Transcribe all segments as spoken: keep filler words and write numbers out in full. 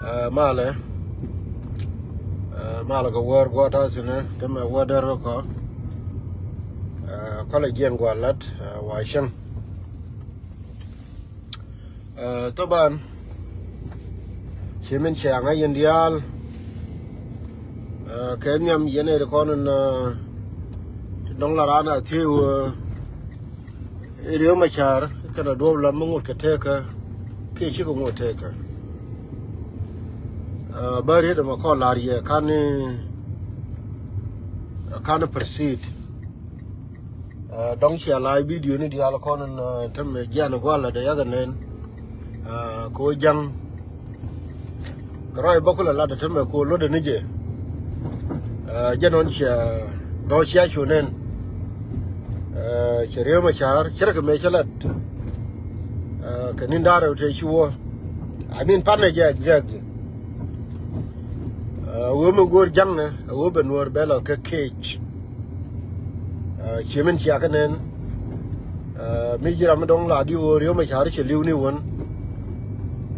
Ɛ, malɛ. Ɛ, malɛ kɛ wäär gua̱a̱th ta̱a̱ thi̱n ɛ, tämɛ wäär däär kä kɔ. Ɛ, kɔlɛ jiɛn gua̱a̱th lat, ɛ, wa cäŋ. Ɛ, thaban, ci min cɛ aŋä yɛn diaal. Ɛ, kɛ nhiam yɛn ɛ di kɔn in, ɛ, dɔ̱ŋ la raan a thiee wä. Riek Machar kɛnɛ duɔ̱ɔ̱p lam mi ŋot kɛ tekä kiɛ cikɛ ŋot tekä. Ɛ, bä riet ɛmɛ kɔn lar yɛ kani, kani proceed. Ɛ, dɔ̱ŋ cia la video ni diaal kɔn in, ɛ, tämɛ jian gua̱l la dee yakɛ nɛn. Ɛ, kɛ wä ja̱ŋ. Kɛ rɔy bä kulɛ lat ɛ tämɛ kɛ wä luɔtdɛ ni jɛ. Ɛ, jɛ nɔn cia dɔ̱ŋ cia cu nɛn. Ɛ, cɛ Riek Machar cɛ rɛ kɛ mëë cɛ lat. Ɛ, kɛ ni̱n da̱ŋ rɛw tëë ci wä. I mean, panɛ jɛ exactly. Ɛ, wee mi go̱o̱r ja̱ŋnɛ, ɛ, wee bɛ Nuäär bɛ lɔ kɛ cage. Ɛ, cie min cia kä nɛn. Ɛ, mi ji̱ ram mi dɔ̱ŋ la di ɣöö Riek Machar cɛ li̱w ni wän.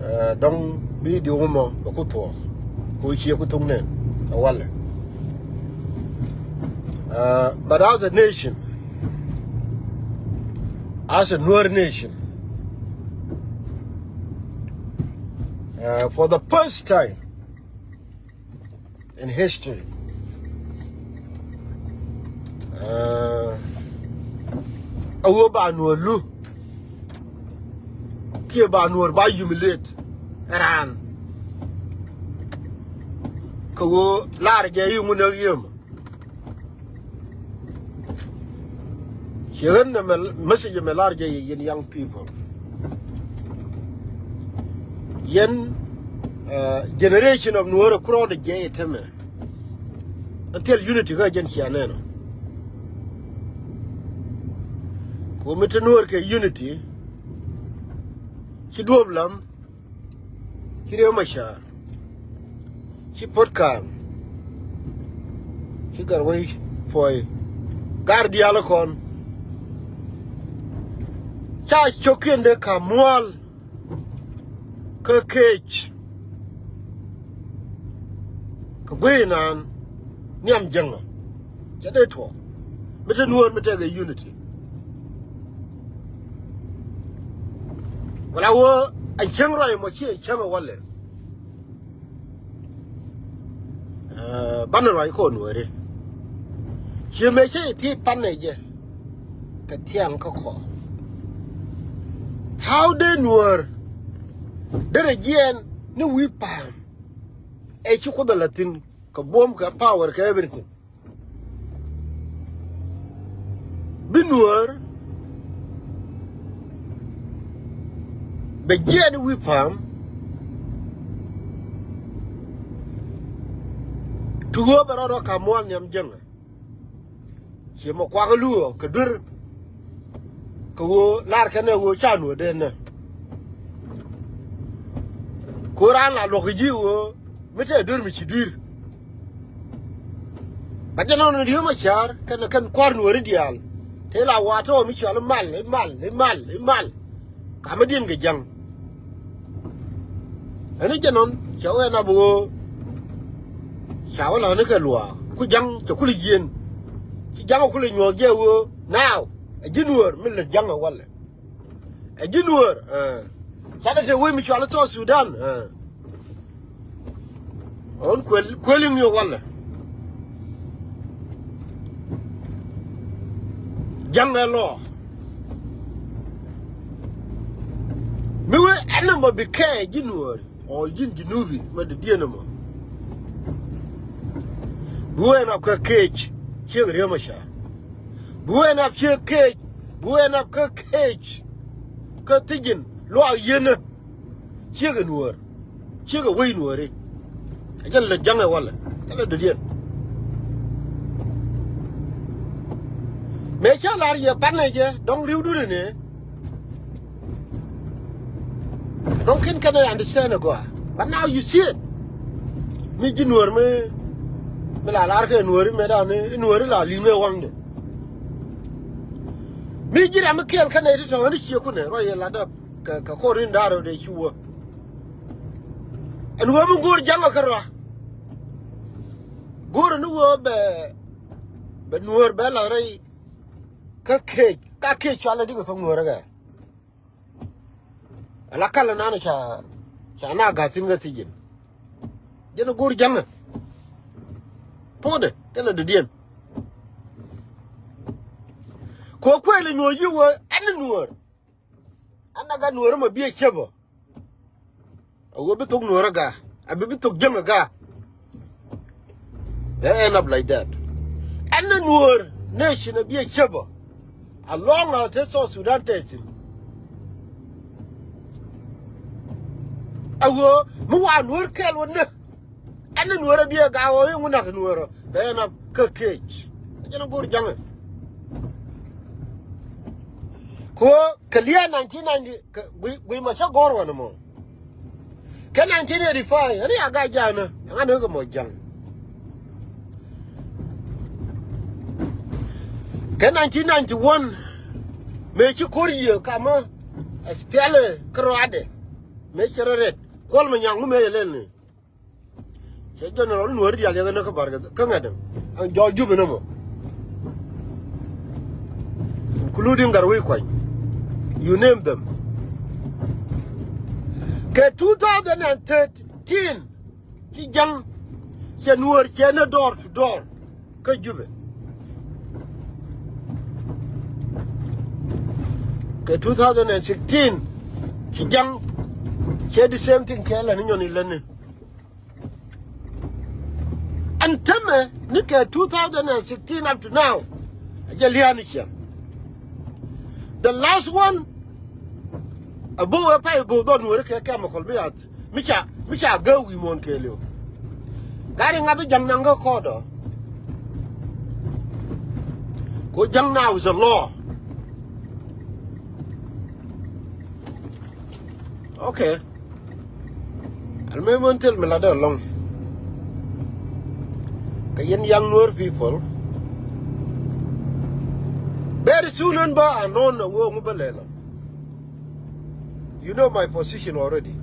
Ɛ, dɔ̱ŋ bi di wä mɔ bɛ ku thuɔ̱ɔ̱k. Ku cie ku thuk nɛn. Ɛ walɛ. Ɛ, but as a nation, as a Nuer nation, ɛ, for the first time in history, ɛ, a wee ba Nuäär lu, kiɛ ba Nuäär ba humiliate raan. Kɛ wee lar jɛ i̱ ŋun ɛ yiem. Ci ɣän nɛ mɛ message mɛ lar jɛ yɛ yɛn young people. Yɛn, ɛ, generation of Nuäär ɛ kurɔɔdɛ jɛ yɛ tämɛ. Until unity kä jɛn cia nɛn ɔ. Ku mi te Nuäär kɛ unity, ci duɔ̱ɔ̱p lam, ci Riek Machar, ci Puot Kaŋ, ci Gatwec Puɔy, gar diaal kɔn. Ca cio̱kiɛn dee ka mual kä cage. Kɛ guiy naan nhiam jäŋä. Cɛ dee tuɔɔk. Mi te Nuäär mi tekɛ unity. Wala wee a cäŋ ruac mɔ ci a cäŋ a walɛ. Ɛ, banɛ ruac kɔn Nuääri. Ci mëë cä i̱ thiec panɛ jɛ. Kɛ thiaŋ kä kɔ. How dee Nuäär derɛ jiɛɛn ni wi̱i̱ pa̱a̱m. Ɛ ci Kuoth a la thi̱n kɛ buɔ̱m kɛ power kɛ everything. Bi Nuäär bɛ jiɛɛn wi̱i̱ pa̱a̱m. Ti ɣöö bɛ rɔɔdɛ ka mual nhiam jäŋä. Ciɛ mɔ kuak luɔ kɛ duer. Kɛ ɣöö lar kɛn ɛ ɣöö ca Nuäär dee nɛ. Kɛ ɣöö raan la luɔk kɛ ji̱ ɣöö mi te duer mi ci dui̱r. Ba jɛ nɔn Riek Machar kɛn kɛn kua̱r Nuääri diaal. Te la wa̱a̱ tɔɔ mi cɔal i̱ mal, i̱ mal, i̱ mal, i̱ mal. Kamä diɛn kɛ ja̱ŋ. Ɛn i̱ jɛ nɔn cɛ wee nap ɣöö ca wä la̱th ni kɛ luaak ku ja̱ŋ cɛ kulɛ jiɛn. Ci ja̱ŋ ɛ kulɛ nyuɔ̱th jɛ ɣöö naaw ɛ ji̱ Nuäär mi lät ja̱ŋ ɛ walɛ. Ɛ ji̱ Nuäär, ɛ. Ca dee te wec mi cɔal i̱ South Sudan, ɛ. Ɣän kuël, kuël in yɛ walɛ. Ja̱ŋ ɛ lɔ. Mi wee ɛn nɔmɔ bi kɛ ji̱ Nuääri ɔ ji̱n Junubi mɛ dee diɛn ɛmɔ. Bi wee nap kä cage ciek Riek Machar. Bi wee nap ciek cage, bi wee nap kä cage. Kä thi̱ji̱n luaak yieenä. Ciek ɛ Nuäär. Ciek ɛ wec Nuääri. Ɛ jɛn lät ja̱ŋ ɛ walɛ. Ɛ lät dɔ̱diɛn. Mëë cä lar yɛ banɛ jɛ dɔ̱ŋ ri̱wdun inɛ. Dɔ̱ŋ kin kɛn ɛ understand ɛ gɔaa. But now you see it. Mi ji̱ Nuäär mi, mi la lar kɛ Nuääri mëë dan i̱ Nuääri la li̱ŋ ɛ waŋdɛ. Mi ji̱ ram mi kɛɛl kɛn ɛ ti tɔ̱ ɣän i̱ ciekun ɛ ruac yɛ lat dap. Kɛ, kɛ kɔr in da̱r rɛw dee ci wä. Ɛn ɣöö mi go̱o̱r ja̱ŋ ɛ kärɔa. Go̱o̱r ni ɣöö bɛ, bɛ nuäär bɛ la̱th rɛy kä kec, ka kec cɔalɛ dikɛ thok nuäärä kɛ. Ala kalɛ nanɛ ca, ca na ga̱thi̱n kä thi̱ji̱n. Jɛn ɛ go̱o̱r ja̱ŋɛ. Puɔ̱tdɛ kɛnɛ dɔ̱diɛn. Kɛ ɣöö kuëël ɛ nyuɔ̱c ji̱ ɣöö ɛn ni nuäär. Ɛn na gat nuäärä mɔ bi ɛ cäpä. A ɣöö bi thok nuäärä gaa, a bi bi thok jäŋä gaa. They end up like that. Ɛn ni nuäär nation a bi a cäpä. A lɔŋ a te South Sudan te thi̱n. A ɣöö mi wa nuäär kɛɛl wä näk. Ɛn ni nuäärä bi a gaa ɣɔɔ i̱ ŋu nak nuäärä. They end up kä kec. Jɛn a go̱o̱r ja̱ŋɛ. Kɛ ɣöö kɛ lia̱a̱ nineteen ninety, kɛ guiy, guiy ma cä gɔ̱r wänɛ mɔ. Kɛ nineteen eighty-five, ɛn ya gaa ja̱a̱nä, ɛŋa ni kɛ mɔ ja̱ŋ. Kɛ nineteen ninety-one, mëë ci ko̱r yiëë kamä, ɛ spiɛlɛ kärɔadɛ, mëë cɛ rɛ rɛt, Kuɔl Manyaŋ ŋu mëë yɛ lɛl ni. Cɛ general nuɔ̱ɔ̱ri diaal yɛ ɣän kä Bar kɛ kä ŋa̱t ɛn jɔɔk Jubɛ ni mɔ, including Gatwec Kuany, you name them. Kɛ two thousand and thirteen ci ja̱ŋ cɛ nuɔ̱ɔ̱r cɛ ni door to door kä Jubɛ. Kɛ two thousand and sixteen ci ja̱ŋ cɛ the same thing cɛ lɛ ni nyɔn ilɛni. Ɛn tämɛ ni kɛ two thousand and sixteen up to now. A jɛ lia̱a̱ ni ciɛŋ. The last one, a bo̱o̱ wee pay bo̱o̱ dhɔn weri kɛ chemical mi yath mi ca, mi ca gee wi̱i̱ muɔ̱ɔ̱n kɛɛliw. Gari ŋa̱th bi ja̱ŋ naŋ kä kɔɔdɔ. Ko ja̱ŋ now is a law. Okay. Al mi mun thil mi latdä along. Kɛ yɛn young Nuer people. Very soon ɛn bä a nɔn a ŋuɔ ŋu bä lɛlɔ. You know my position already.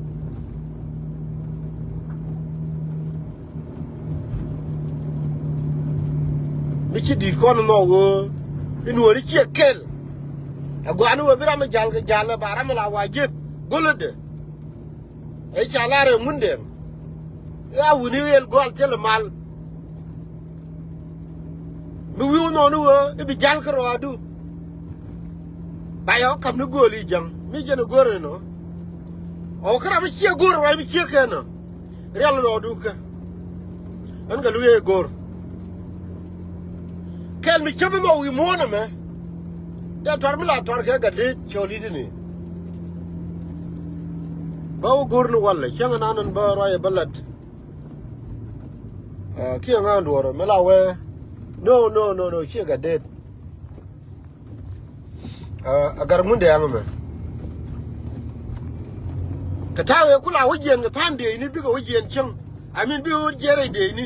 Mi ci di̱t kɔn nɔ ɣöö in wä ni ciɛ kɛl. Ɛ gua̱a̱ni wä bi ram mi ja̱l kɛ ja̱l ɛ ba ram mi la wa ji̱th go̱lädɛ. Ɛ ca lar ɛ Ŋundɛŋ. Ɛ a wuni ɣel gɔal thilɛ mal. Mi wi̱i̱ wä nɔɔni ɣöö i̱ bi ja̱l kärɔaadu. Ba yɛ wä ka̱m ni gööl i̱ ja̱ŋ mi jɛn ɛ go̱r ɛnɔ. Ɔ kä ram mi ciɛ go̱r ruac mi ciek kɛn ɔ. Rial rɔɔdu kä. Ɣän kɛ luye go̱r. Kɛl mi cäp mi nhɔk wi̱i̱ muɔ̱ɔ̱n ɛmɛ. Dee tuar mi la tuar kɛ gat dee cɔl i̱ tini. Bä wä go̱r ni walɛ cäŋ ɛnan ɛn bä ruac ɛ bä lat. Kiɛ ŋa̱a̱n duɔ̱ɔ̱r mi la wee. No, no, no, no, ciɛ gat dee. A gar Ŋundɛŋ ɛmɛ. Kɛ ta̱a̱ ëë ku la wä jiɛn kɛ tha̱a̱ŋ dëëcni bikɛ wä jiɛn cäŋ. I mean bikɛ wä jiɛn rɛy dëëcni.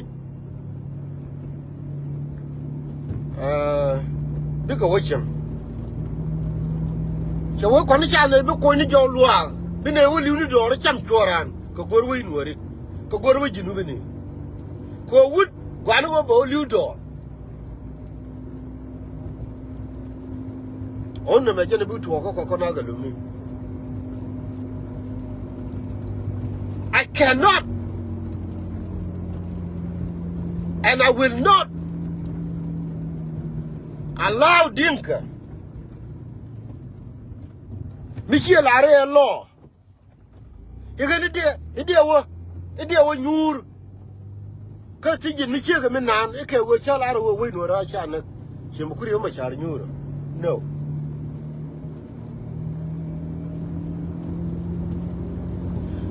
Bikɛ wä cäŋ. Cɛ wä kuan ni ca nɛy bi kuɔ̱ny ni jɔw luaak bi nɛy wä li̱w ni dɔɔr cam cuɔ̱ɔ̱ran kɛ go̱r wec nuɔ̱ɔ̱ri kɛ go̱r wec ji̱n wä bi ni. Kɛ wä wut gua̱a̱ni wä bɛ wä li̱w dɔɔr. Ɣän nɛmɛ jɛn bi tuɔɔk kä kɔk kɔn a kɛ lumi. I cannot and I will not allow Dinka mi ciɛ la̱r ɛ lɔ. I̱ ɣän i̱ diɛ, i̱ diɛ wä, i̱ diɛ wä nyuur. Kä thi̱ji̱n mi ciek mi naan i̱ kɛ wee cä lar wee wec nuɔ̱ɔ̱r a ca näk. Ciɛ mi kuri wä ma ca̱r nyuur. No.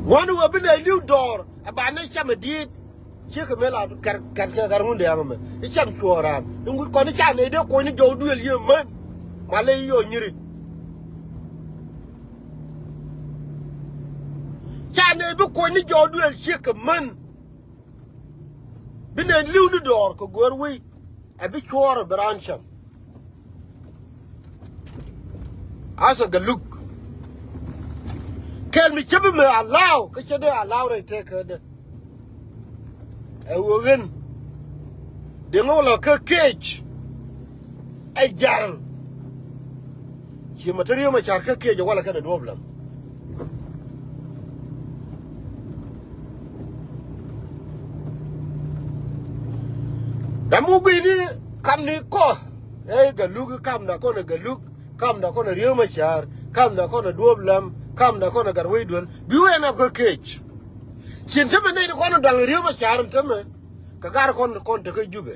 Ŋuɔ̱n wee bi nɛy li̱w dɔɔr ɛ ba nɛy cam ɛ diit. Ciek mi la kɛr kɛr kɛ kɛr Ŋundɛŋ ɛmɛ i̱ cam cuɔ̱ɔ̱r raan i̱ ŋuc kɔn i̱ ca nɛy dee kuɔ̱ny ni jɔw duël yiëë män. Ma ley yɔɔ nyiri. Ca nɛy bi kuɔ̱ny ni jɔw duël ciek kɛ män. Bi nɛy li̱w ni dɔɔr kɛ guäär wei. Ɛ bi cuɔɔr ɛ bi raan cam. As a Galuk. Kɛl mi cä bi mɛ allow kä cä dee allow rɛy tëëkädɛ. Ɛ ɣöö ɣän dee ŋɔk la kä kec. Ɛ ja̱a̱ŋ. Ci ma te Riek Machar kä kec ɛ walɛ kɛnɛ duɔ̱ɔ̱p lam. Dam mi guiyni kamni kɔ ɛ Galuk, kamda kɔn ɛ Galuk, kamda kɔn ɛ Riek Machar, kamda kɔn ɛ duɔ̱ɔ̱p lam, kamda kɔn ɛ Gatwec Duel. Bi wee nap kä kec. Cin tämɛ nɛy ti kɔn ɛ da̱ŋ Riek Machar tämɛ kɛ gar kɔn, kɔn tekä Jubɛ.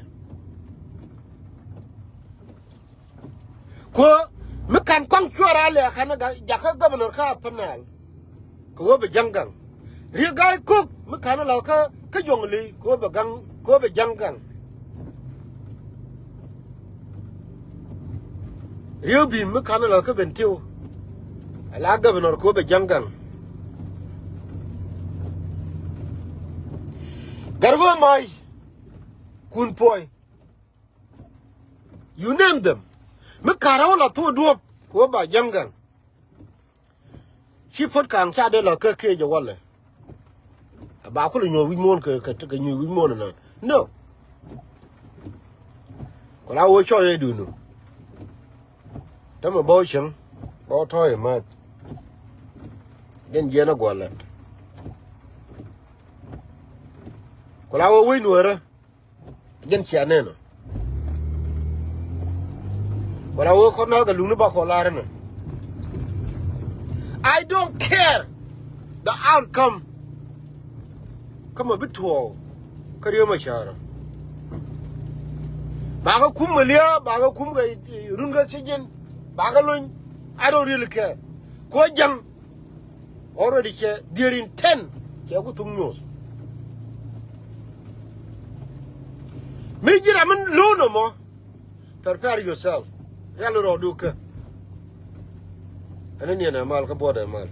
Kuɔ mi ka̱n kɔaŋ cuarɛ alɛ ka̱n jakä governor kä Upper Nile kɛ ɣöö bɛ ja̱ŋ gaŋ. Riek Gai Kok mi ka̱n la kä, kä Jonglei kɛ ɣöö bɛ gaŋ, kɛ ɣöö bɛ ja̱ŋ gaŋ. Riek Bim mi ka̱n la kä Bentiu ala governor kɛ ɣöö bɛ ja̱ŋ gaŋ. Gatwec Ɣɔɔ Mac, Kun Puɔy. You name them. Mi ka̱rä wä la thok duɔ̱ɔ̱p kɛ ɣöö ba ja̱ŋ gaŋ. Ci Puɔt Kaŋ ca dee la kä kec ɛ walɛ. Ɛ ba kulɛ nyuɔ̱th wi̱c muɔ̱ɔ̱n kɛ, kɛ, kɛ nyuɔ̱th wi̱c muɔ̱ɔ̱n ɛnɔ. No. Ku la wä cɔc ɛ duŋdu. Tämɛ bä wä cieŋ bä wä tɔ̱ɔ̱c ɛ ma̱a̱th. Jɛn jiɛn ɛ gua̱a̱th lät. Ku la wä wec Nuäärä. Jɛn cia nɛn ɔ. Wala wee kɔn na kɛ lukni ba kɔ lar inɛ. I don't care the outcome. Kä mɔ bi tuɔɔk kä Riek Machar. Bakɛ kum Malia, bakɛ kum kɛ run kä sijin, bakɛ lony. I don't really care. Kuɔ ja̱ŋ. Already cɛ, their intent cɛ ku thuk nyuɔth. Mi ji̱ ram mi lo̱o̱n nɔmɔ, prepare yourself. Rial rɔɔdu kä. Ɛn ni niɛn ɛ mal kä buɔt ɛ mal.